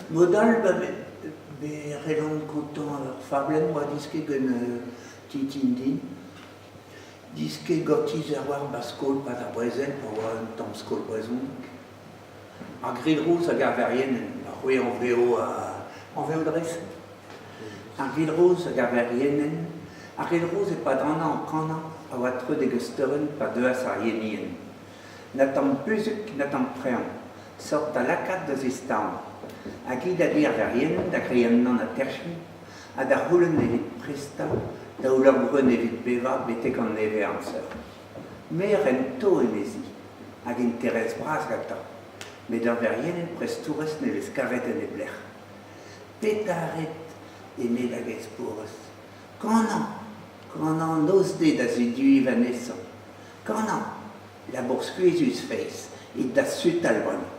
Mod-all ba be c'hellan kontañ ur fablenn 'oa desket gant tintin din. Desket ganti war 'ba skol 'pad ar brezel pa oa un tamm skol brezhonek. Ar Grilh-Ruz hag ar Verienenn, ar c'hweh anveo anveo dres. Ar Grilh-Ruz hag ar Verienenn, ar Grilh-Ruz e-pad an hañv kanañ a oa treut e geusteurenn pa deuas ar yenienn. Na tamm buzhug na tamm preñv, sort da lakaat da zistaoñ. Hag hi da di ar Verienenn da griennañ atersiñ ha da c'houlenn evit prestañ daou loc'h-greun evit bevañ betek an nevez-amzer. Me 'rento, emezi, hag interest bras gantañ, met ur verienenn prestourez ne vez kavet en nep lec'h. Petra a rit, eme da gaezh-pourez? Kanañ, kanañ noz-deiz da zudiñ va nesañ. Kanañ, labour skuizhus, feiz, it da sutal bremañ.